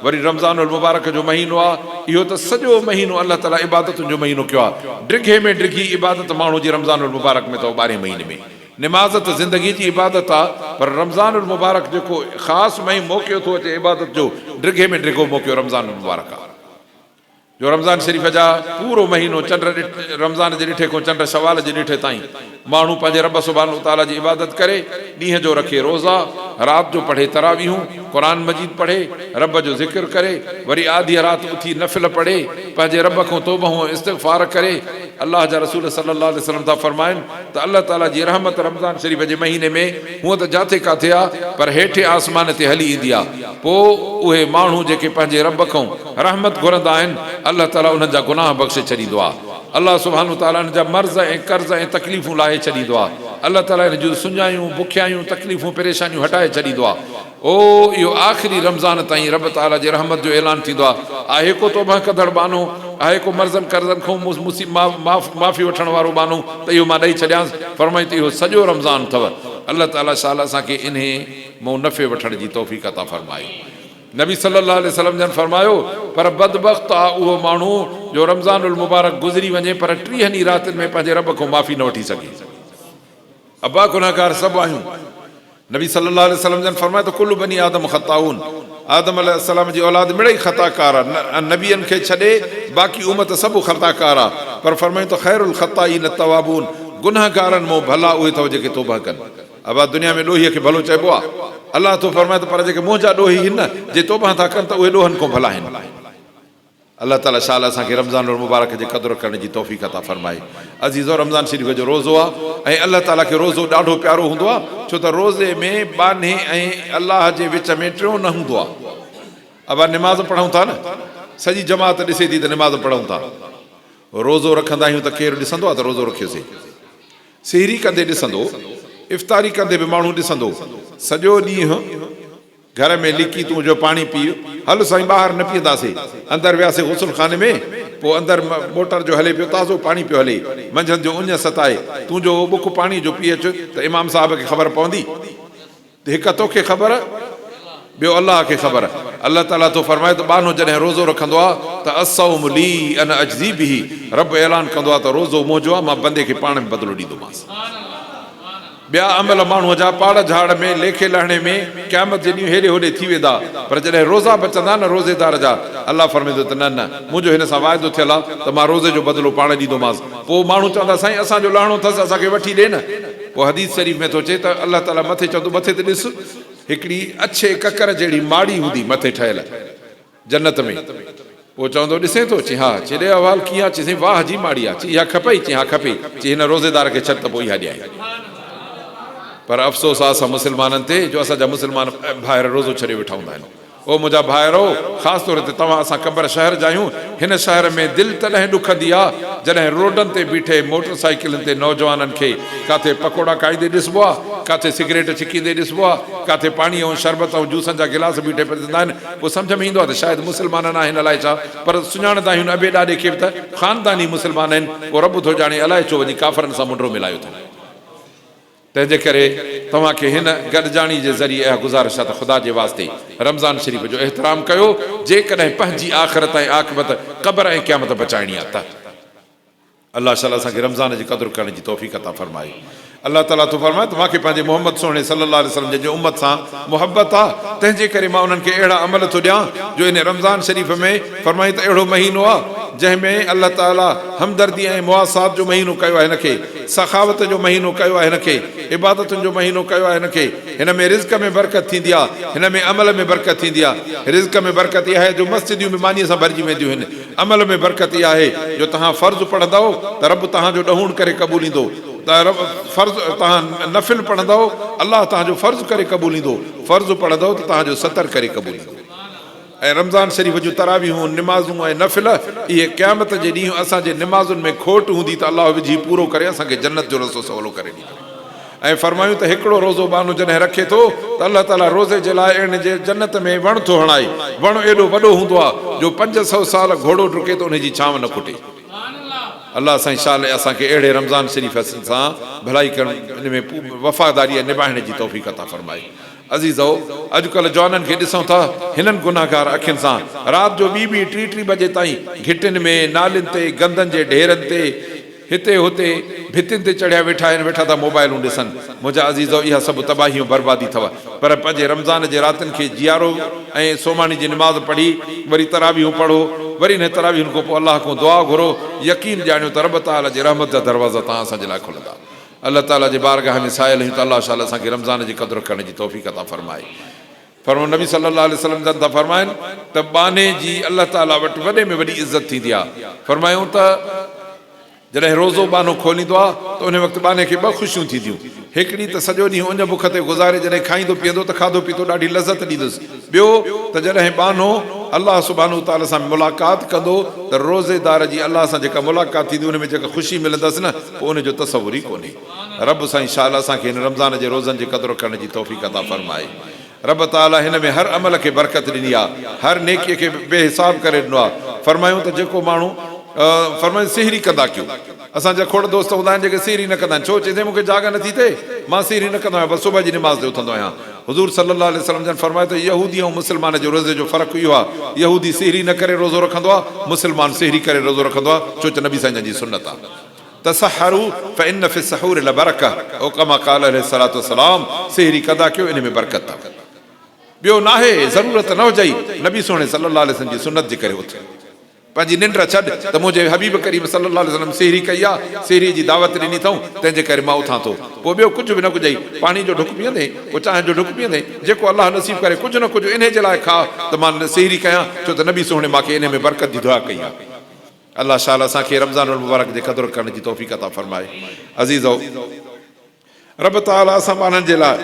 وري رمضان المبارڪ جو مهينو آ، اهو ته سڄو مهينو الله تعاليٰ عبادتن جو مهينو ڪيو آ. ڊگهي ۾ ڊگهي عبادت ماڻهو جي رمضان المبارڪ ۾ اٿو ٻارهين مهيني ۾. نماز ته زندگي جي عبادت آ، پر رمضان المبارڪ جيڪو خاص مهين موقعو ٿو اچي عبادت جو، ڊگهي ۾ ڊگهو موقعو رمضان المبارڪ آ. جو رمضان شريف جا پورو مهينو چنڊ رمضان جي ڏٺي کان چنڊ شوال جي ڏٺي تائين ماڻهو پنهنجي رب سبحانه وتعاليٰ جي عبادت ڪري، ڏينهن جو رکي روزا، رات جو پڙهي تراويحون، قرآن مجيد پڙهي، رب جو ذڪر ڪري، وري آڌيء رات اٿي نفل پڙهي، پنهنجي رب کان توبهون ۽ استغفار ڪري. الله جا رسول صلي الله عليه وسلم ٿا فرمائن ته الله تعاليٰ جي رحمت رمضان شريف جي مهيني ۾ هونء ته جاٿي ڪاٿي آ پر هيٺين آسمان تي هلي ايندي آ پوء اهي ماڻهو جيڪي پنهنجي رب کان رحمت گهرندا آهن الله تعاليٰ انهن جا گناهه بخشي ڇڏيندو آ الله سبحانه وتعاليٰ انهن جا مرض ۽ قرض ۽ تڪليفون لاهي ڇڏيندو آ الله تعاليٰ انهن جون سڃايون بکيايون تڪليفون پريشانيون هٽائي ڇڏيندو آ او اهو آخري رمضان تائين رب تعاليٰ جي رحمت جو اعلان ٿيندو آهي. آهي ڪو توبهه ڪندڙ ٻانهو، آهي ڪو مرضن قرضن کان معافي وٺڻ وارو ٻانهو ته اهو مان ڏئي ڇڏيانس. فرمائين ته اهو سڄو رمضان اٿو. الله تعاليٰ شال اسان کي انهي مئون نفعي وٺڻ جي توفيق عطا فرمائي. نبي صلي الله عليه وسلم جن فرمايو، پر بدبخت آ اهو ماڻهو جو رمضان المبارڪ گذري وڃي پر ٽيهن ئي راتين ۾ پنهنجي رب کان معافي نه وٺي سگهي. ابا گنهگار سڀ آهيون. نبي صلي الله عليه وسلم جن فرمايو ته ڪل بني آدم خطاؤن، آدم عليه السلام جي اولاد مڙئي خطاڪار آ، نبين کي ڇڏي باقي امت سڀ خطاڪار آ، پر فرمايون ته خير الخطائين التوابون، گنهگارن مون ڀلا اهي اٿو جيڪي توبه ڪن. ابا دنيا ۾ ڏوهي کي ڀلو چئبو آ، الله ٿو فرمائي ته پر جيڪي منهنجا ڏوهي هن، جي توبه ٿا ڪن ته اهي ڏوهن کون ڀلا آهن. الله تعالي شال اسان کي رمضان المبارڪ جي قدر ڪرڻ جي توفيق عطا فرمائي. عزيزو رمضان شريف جو روزو آ ۽ الله تعالي کي روزو ڏاڍو پيارو هوندو آ ڇو ته روزي ۾ ٻانهي ۽ الله جي وچ ۾ ٽيون نه هوندو آ. ابا نماز پڙهون ٿا نه سڄي جماعت ڏسي ٿي ته نماز پڙهون ٿا. روزو رکندا آهيون ته ڪير ڏسندو آ ته روزو رکيوسي. سحري ڪندي ڏسندو، افطاري ڪندي به ماڻهو ڏسندو. سڄو ڏينهن. گهر ۾ لڪي تون جو پاڻي پيء، هل سائين ٻاهر نه پيئنداسي. اندر وياسي غسل خاني ۾، پوء اندر موٽر جو هلي پيو تازو پاڻي پيو هلي. منجهند جو اڃ ستائي، تون جو اهو ٻڪ پاڻي جو پي اچ ته امام صاحب کي خبر پوندي. ته هڪ توکي خبر، ٻيو الله کي خبر. الله تعاليٰ ٿو فرمائي ته ٻانهو جڏهن روزو رکندو آ ته الصوم لي انا اجزي به، رب اعلان ڪندو آ ته روزو منهنجو آ مان بندي کي پاڻ ۾ بدلو ڏيندومانس. ٻيا عمل ماڻهوء جا پاڙ جهاڙ ۾، ليکي لهڻي ۾، قيامت جي ڏينهن هيڏي هوڏي ٿي ويندا، پر جڏهن روزا بچندا نه روزيدار جا، الله فرمائيندو ته نه نه، منهنجو هن سان واعدو ٿيل آ ته مان روزي جو بدلو پاڻ ڏيندومانس. پوء ماڻهو چوندا سائين اسان جو لهڻو اٿس اسان کي وٺي ڏي نه. پوء حديث شريف ۾ ٿو اچي ته الله تعاليٰ مٿي چوندو مٿي ته ڏس هڪڙي اڇي ڪڪر جهڙي ماڙي هوندي مٿي ٺهيل. جنت ۾. پوء چوندو، ڏسين ٿو؟ چي، ها. چي، ڏي احوال ڪيئن آ؟ چي، سائين واهه جي ماڙي آ. چي، اها کپئي؟ چي، ها کپي. چي، هن روزيدار کي ڇڏ ته پوء اها ڏيانء. پر افسوس آ اسان مسلمانن تي جو اسان جا مسلمان ڀائر روزو ڇڏيو ويٺا هوندا آهن. او منهنجا ڀائرو! خاص طور تي توهان اسان قمبر شهر جا آهيون. هن شهر ۾ دل تڏهن ڏکندي آ جڏهن روڊن تي بيٺي موٽر سائيڪلن تي نوجوانن کي ڪاٿي پڪوڙا کائيندي ڏسبو آ، ڪاٿي سگريٽ ڇڪيندي ڏسبو آ، ڪاٿي پاڻي ۽ شربت ۽ جوسن جا گلاس بيٺي پيئندا آهن. پوء سمجهه ۾ ايندو آهي ته شايد مسلمان نه آهن الائي ڇا، پر سڃاڻندا آهيون ابي ڏاڏي کي به ته خانداني مسلمان آهن، پوء رب ٿو ڄاڻي الائي ڇو وڃي ڪافرن سان منڊو ملايو اٿن. تنهن جي ڪري توهان کي هن گڏجاڻي جي ذريعي اها گذارش آهي ته خدا جي واسطي رمضان شريف جو احترام ڪيو، جيڪڏهن پنهنجي آخرت ۽ عاقبت، قبر ۽ قيامت بچائڻي آهي ته. الله شال اسان کي رمضان جي قدر ڪرڻ جي توفيق عطا فرمائي. الله تعاليٰ ٿو فرمائي ته مان کي پنهنجي محمد سهڻي صلي الله عليه وسلم جن جي امت سان محبت آ تنهن جي ڪري مان انهن کي اهڙا عمل ٿو ڏيان جو ان رمضان شريف ۾ فرمائي ته اهڙو مهينو آ جنهن ۾ الله تعاليٰ همدردي ۽ مواسات جو مهينو ڪيو آهي هن کي سخاوت جو مهينو ڪيو آهي هن کي عبادتن جو مهينو ڪيو آهي هن کي هن ۾ رزق ۾ برڪت ٿيندي آ هن ۾ عمل ۾ برڪت ٿيندي آ رزق ۾ برڪت اها آهي جو مسجديون به مانيء سان ڀرجي وينديون هن عمل ۾ برڪت اها آهي جو توهان فرض پڙهندؤ ته رب توهان جو ڏهوڻ ڪري قبوليندو، فرض توهان نفل پڙهندؤ الله توهان جو فرض ڪري قبوليندو، فرض پڙهندؤ ته توهان جو ستر ڪري قبوليندو. ۽ رمضان شريف جون تراويحون، نمازون ۽ نفل اهي قيامت جي ڏينهن اسان جي نمازن ۾ کوٽ هوندي ته الله وجهي پورو ڪري اسان کي جنت جو رستو سولو ڪري ڏيندو. ۽ فرمايون ته هڪڙو روزو ٻانهو جڏهن رکي ٿو ته الله تعاليٰ روزي جي لاء ان جي جنت ۾ وڻ ٿو هڻائي، وڻ ايڏو وڏو هوندو آهي جو 500 سال گهوڙو ڊڪي ته ان جي ڇانو نه کٽي. الله سائين شال اسان کي اهڙي رمضان شريف سان ڀلائي ڪرڻ ان ۾ وفاداري ۽ نباهڻ جي توفيق عطا فرمائي. عزيزؤ! اڄڪلهه جوانن کي ڏسون ٿا هنن گنهگار اکين سان رات جو ٻي ٻي ٽي ٽي بجي تائين گهٽين ۾، نالين تي، گندن جي ڍيرن تي، هتي هتي ڀتين تي چڙهيا ويٺا آهن ويٺا ٿا موبائلون ڏسن. منهنجا عزيزؤ! اها سڀ تباهي ۽ بربادي اٿو. پر پنهنجي رمضان جي راتين کي جيارو ۽ سومهاڻي جي نماز پڙهي وري تراويحون پڙهو وري انهن تراويحن کان پوء الله کان دعا گهرو يقين ڄاڻيو ته رب تعاليٰ جي رحمت جا دروازا توهان اسان جي لاء کلندا. الله تعاليٰ جي بارگاهه ۾ سائل آهيون ته الله شال اسان کي رمضان جي قدر ڪرڻ جي توفيق عطا فرمائي. فرمايو نبي صلي الله عليه وسلم جن ٿا فرمائن ته ٻانهي جي الله تعاليٰ وٽ وڏي ۾ وڏي عزت ٿيندي آهي. فرمايائون ته جڏهن روزو ٻانهو کوليندو آهي ته ان وقت ٻانهي کي ٻه خوشيون ٿينديون هڪڙي ته سڄو ڏينهن اڃ بک تي گذاري جڏهن کائيندو پيئندو ته کاڌو پيتو ڏاڍي لذت ڏيندس ٻيو ته جڏهن ٻانهو الله سبحانه وتعاليٰ سان ملاقات ڪندو ته روزيدار جي الله سان جيڪا ملاقات ٿيندي ان ۾ جيڪا خوشي ملندس نه پوء ان جو تصور ئي ڪونهي. رب سائين شال اسان کي هن رمضان جي روزن جي قدر ڪرڻ جي توفيق عطا فرمائي. رب تعاليٰ هن ۾ هر عمل کي برڪت ڏني آ، هر نيڪيء کي بي حساب ڪري ڏنو آ. فرمايون ته جيڪو ماڻهو فرمايون سحري ڪندا ڪيو. اسان جا کوڙ دوست هوندا آهن جيڪي سحري نه ڪندا آهن. ڇو؟ چي سائين مون کي جاڳ نٿي ٿئي، مان سحري نه ڪندو آهيان، بس صبح جي نماز تي اٿندو آهيان. حضور صلي الله عليه وسلم جن فرمايو ته يهودي ۽ مسلمان جي روزي جو فرق اهو آهي، يهودي سحري نه ڪري روزو رکندو آهي، مسلمان سحري ڪري روزو رکندو آهي، ڇو ته نبي سائين جن جي سنت آهي. تسحروا فان في السحور لبرڪة او ڪما قال عليه الصلوة والسلام سحري ڪندا ڪيو ان ۾ برڪت اٿو. ٻيو ناهي، ضرورت نه هجئي، نبي سهڻي صلي الله عليه وسلم جي سنت جي ڪري اٿ. پنهنجي ننڊ ڇڏ ته منهنجي حبيب ڪريم صلّي الله عليه وسلّم سحري ڪئي آ، سحريء جي دعوت ڏني اٿئون، تنهن جي ڪري مان اٿان ٿو. پوء ٻيو ڪجهه به نه ڪجئي، پاڻي جو ڍڪ پيئندين، ڪو چانهه جو ڍڪ پيئندين، جيڪو الله نصيب ڪري ڪجهه نه ڪجهه انهي جي لاء کاء ته مان سحري ڪيان، ڇو ته نبي سهڻي مان کي انهي ۾ برڪت جي دعا ڪئي آ. الله شال اسان کي رمضان المبارڪ جي قدر ڪرڻ جي توفيق عطا فرمائي. عزيزؤ! رب تعاليٰ اسان ٻانهن جي لاء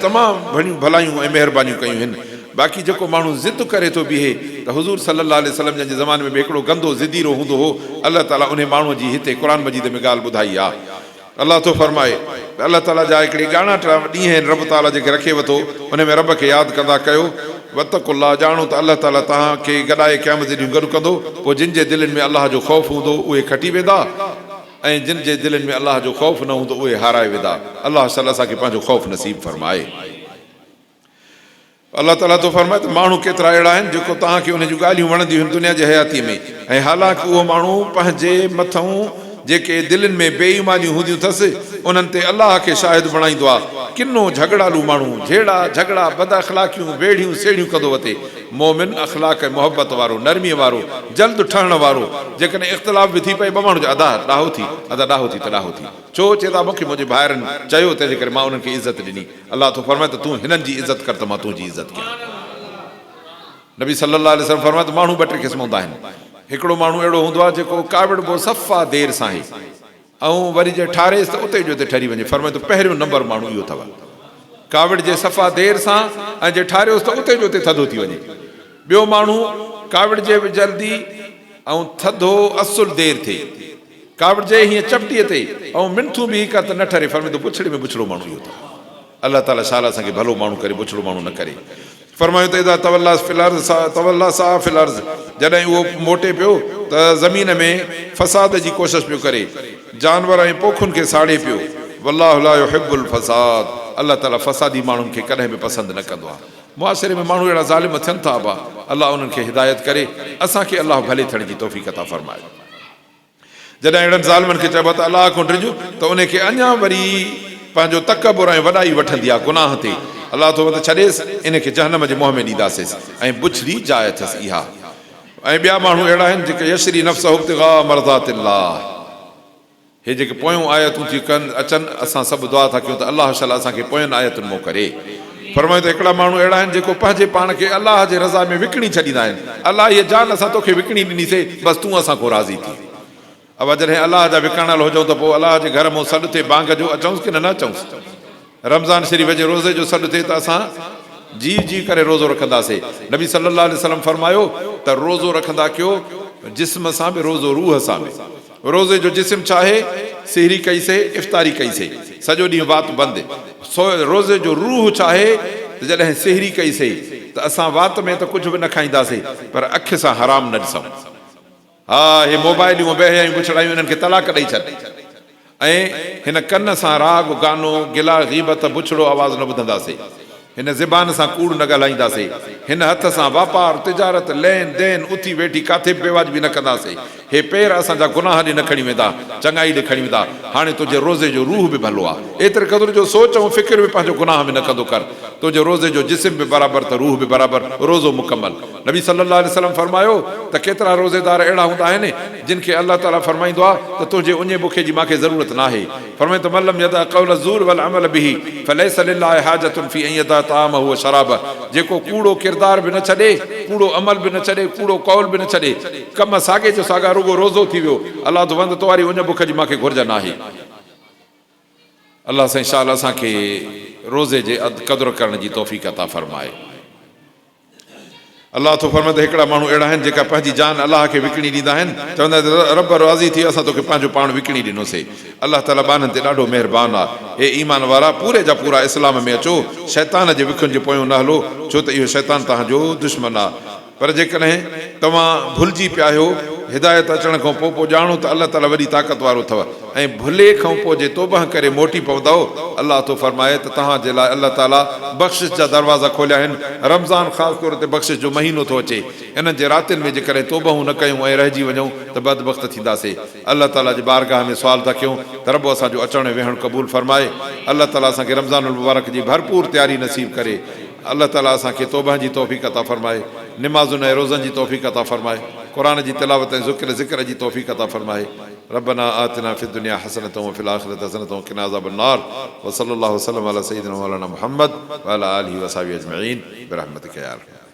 تمام گهڻيون ڀلايون ۽ مهربانيون ڪيون هن. باقي جيڪو ماڻهو ضد ڪري ٿو بيهي ته حضور صلّي الله عليه وسلّم جن جي زماني ۾ به هڪڙو گندو ضديرو هوندو هو، الله تعاليٰ انهي ماڻهوء جي هتي قرآن مجيد ۾ ڳالهه ٻڌائي آ. الله ٿو فرمائي ته الله تعاليٰ جا هڪڙي ڳاڻاٽا ڏينهن آهن رب تعاليٰ جيڪي رکي وٿو انهي ۾ رب کي ياد ڪندا ڪيو واتقوا الله ڄاڻو ته الله تعاليٰ توهان کي گڏائي قيامت جي ڏينهن گڏ ڪندو پوء جن جي دلين ۾ الله جو خوف هوندو اهي کٽي ويندا ۽ جن جي دلين ۾ الله جو خوف نه هوندو اهي هارائي ويندا. الله شل اسان کي پنهنجو خوف نصيب فرمائي. الله تعاليٰ ٿو فرمائي ته ماڻهو ڪيترا اهڙا آهن جيڪو توهان کي انهن جون ڳالهيون وڻنديون هن دنيا جي حياتيء ۾ ۽ حالانڪ اهو ماڻهو پنهنجي مٿئون جيڪي دلين ۾ بي ايمانيون هونديون ٿس انهن تي الله کي شاهد بڻائيندو آهي. ڪنو جهڳڙالو ماڻهو جهيڙا جهڳڙا بد اخلاقيون ويڙهيون سيڙهيون ڪندو وتي. مؤمن اخلاق ۽ محبت وارو، نرميء وارو، جلد ٺهڻ وارو، جيڪڏهن اختلاف به ٿي پئي ٻه ماڻهو چون ادا ڏاهو ٿي، ادا ڏاهو ٿي ته ڏاهو ٿي. ڇو؟ چئي ٿا مون کي منهنجي ڀائرن چيو تنهن جي ڪري مان انهن کي عزت ڏني. الله ٿو فرمائي ته تون هنن جي عزت ڪر ته مان تنهنجي عزت ڪيان. نبي صلي الله عليه وسلم فرمايو ته ماڻهو ٻه ٽي قسم هوندا آهن. هڪڙو ماڻهو اهڙو هوندو آهي جيڪو ڪاوڙبو صفا دير سان آهي ۽ وري جي ٺاريس ته اتي جو اتي ٺري وڃي. فرمايو ته پهريون نمبر ماڻهو اهو اٿو. ڪاوڙجي صفا دير سان ۽ جي ٺاريوس ته اتي جو اتي ٿڌو ٿي وڃي. ٻيو ماڻهو ڪاوڙجي به جلدي ۽ ٿڌو اصل دير ٿئي. ڪاوڙجي هيئن چپٽيء تي ۽ منٿون به هي ڪر ته نه ٺري. فرمايو ته بڇڙي ۾ بڇڙو ماڻهو اهو اٿو. الله تعالي شال اسان کي ڀلو ماڻهو ڪري بڇڙو ماڻهو نه ڪري. فرمايو ته اذا توليٰ في الارض توليٰ سعيٰ في الارض جڏهن اهو موٽي پيو ته زمين ۾ فساد جي ڪوشش پيو ڪري، جانور ۽ پوکن کي ساڙي پيو، والله لا يحب الفساد الله تعالي فسادي ماڻهن کي ڪڏهن به پسند نه ڪندو آهي. معاشري ۾ ماڻهو اهڙا ظالم ٿين ٿا ابا الله انهن کي هدايت ڪري اسان کي الله ڀلي ٿيڻ جي توفيق عطا فرمائي. جڏهن اهڙن ظالمن کي چئبو آهي ته الله کان ڊڄ ته انهي کي اڃا وري پنهنجو تڪبر ۽ وڏائي وٺندي آهي گناهه تي الله ٿو ته ڇڏيس انهي کي جهنم جي منهن ۾ ڏينداسيس ۽ بڇڙي جاء اٿس اها ۽ ٻيا ماڻهو اهڙا آهن جيڪي يشري نفسه ابتغاء مرضات الله هي جيڪي پويون آيتون ٿيون ڪن اچن اسان سڀ دعا ٿا ڪيون ته الله شل اسان کي پوين آيتن مون ڪري. فرمايو ته هڪڙا ماڻهو اهڙا آهن جيڪو پنهنجي پاڻ کي الله جي رضا ۾ وڪڻي ڇڏيندا آهن. الله هيء جان اسان توکي وڪڻي ڏني سي بس تون اسان کان راضي ٿي. ابا جڏهن الله جا وڪاڻل هجون ته پوء الله جي گهر مون سڏ ٿئي بانگ جو اچونس ڪي نه نه اچونس. رمضان شريف جي روزي جو سڏ ٿئي ته اسان جيء جيء ڪري روزو رکنداسي. نبي صلي الله عليه وسلم فرمايو ته روزو رکندا ڪيو جسم سان به روزو روح سان به. روزي جو جسم ڇا آهي؟ سحري ڪئي سي، افطاري ڪئي سي، سڄو ڏينهن وات بند. سو روزي جو روح ڇا آهي ته جڏهن سحري ڪئي سي ته اسان وات ۾ ته ڪجهه به نه کائينداسي پر اک سان حرام نه ڏسون. ها هي موبائليون ۽ بيحيائيون بڇڙايون انهن کي طلاق ڏئي ڇڏ ۽ هن ڪن سان راڳ، گانو، گلا، غيبت، بڇڙو آواز نه ٻڌنداسي. هن زبان سان ڪوڙ نه ڳالهائينداسي، هن هٿ سان واپار، تجارت، لين دين، اٿي ويٺي ڪاٿي به بيواجبي نه ڪنداسي. هي پير اسان جا گناهه ڏي نه کڻي ويندا، چڱائي ڏي کڻي ويندا. هاڻي تنهنجي روزي جو روح به ڀلو آ. ايتري قدر جو سوچ ۽ فڪر به پنهنجو گناهه ۾ نه ڪندو ڪر. تنهنجي روزي جو جسم به برابر ته روح به برابر، روزو مڪمل. نبي صلي الله عليه وسلم فرمايو ته ڪيترا روزيدار اهڙا هوندا آهن جن کي الله تعالي فرمائيندو آ ته تنهنجي اڃي بکي جي مان کي ضرورت ناهي. فرمائي ٿو، من لم يدع قول الزور والعمل به فليس لله حاجة في ان يدع طعامه وشرابه جيڪو ڪوڙو ڪردار به نه ڇڏي، ڪوڙو عمل به نه ڇڏي، ڪوڙو قول به نه ڇڏي، ڪم ساڳي جو ساڳا رڳو روزو ٿي ويو، الله ٿو فرمائي ته توهاري اڃ بک جي مان کي گهرج ناهي. الله سائين شال اسان کي روزي جي قدر ڪرڻ جي توفيق عطا فرمائي. الله ٿو فرمائي ته هڪڙا ماڻهو اهڙا آهن جيڪا پنهنجي جان الله کي وڪڻي ڏيندا آهن، چوندا آهن ته رب راضي ٿي اسان توکي پنهنجو پاڻ وڪڻي ڏنوسي. الله تعاليٰ ٻانهن تي ڏاڍو مهربان آهي. اي ايمان وارا! پوري جا پورا اسلام ۾ اچو، شيطان جي وکن جي پويون نه هلو، ڇو ته اهو شيطان توهان جو دشمن آهي. پر جيڪڏهن توهان ڀلجي پيا آهيو هدايت اچڻ کان پوء، پوء ڄاڻو ته الله تعاليٰ وڏي طاقت وارو اٿو ۽ ڀلي کان پوء جي توبهه ڪري موٽي پوندؤ، الله ٿو فرمائي ته توهان جي لاء الله تعاليٰ بخشش جا دروازا کوليا آهن، رمضان خاص طور تي بخشش جو مهينو ٿو اچي، انهن جي راتين ۾ جيڪڏهن توبهون نه ڪيون ۽ رهجي وڃون ته بدبخت ٿينداسي. الله تعاليٰ جي بارگاهه ۾ سوال ٿا ڪيون ته رب اسان جو اچڻ ۽ ويهڻ قبول فرمائي، الله تعاليٰ اسان کي رمضان المبارڪ جي ڀرپور تياري نصيب ڪري. الله تعالي اسان کي توبه جي توفيق عطا فرمائي، نمازن ۽ روزن جي توفيق عطا فرمائي، قرآن جي تلاوت ۽ ذڪر ذڪر جي توفيق عطا فرمائي، ربنا آتنا في الدنيا حسنة وفي الآخرة حسنة وقنا عذاب النار وصلي الله وسلم علي سيدنا ومولانا محمد وعلي آله وصحبه اجمعين برحمتك يا ارحم.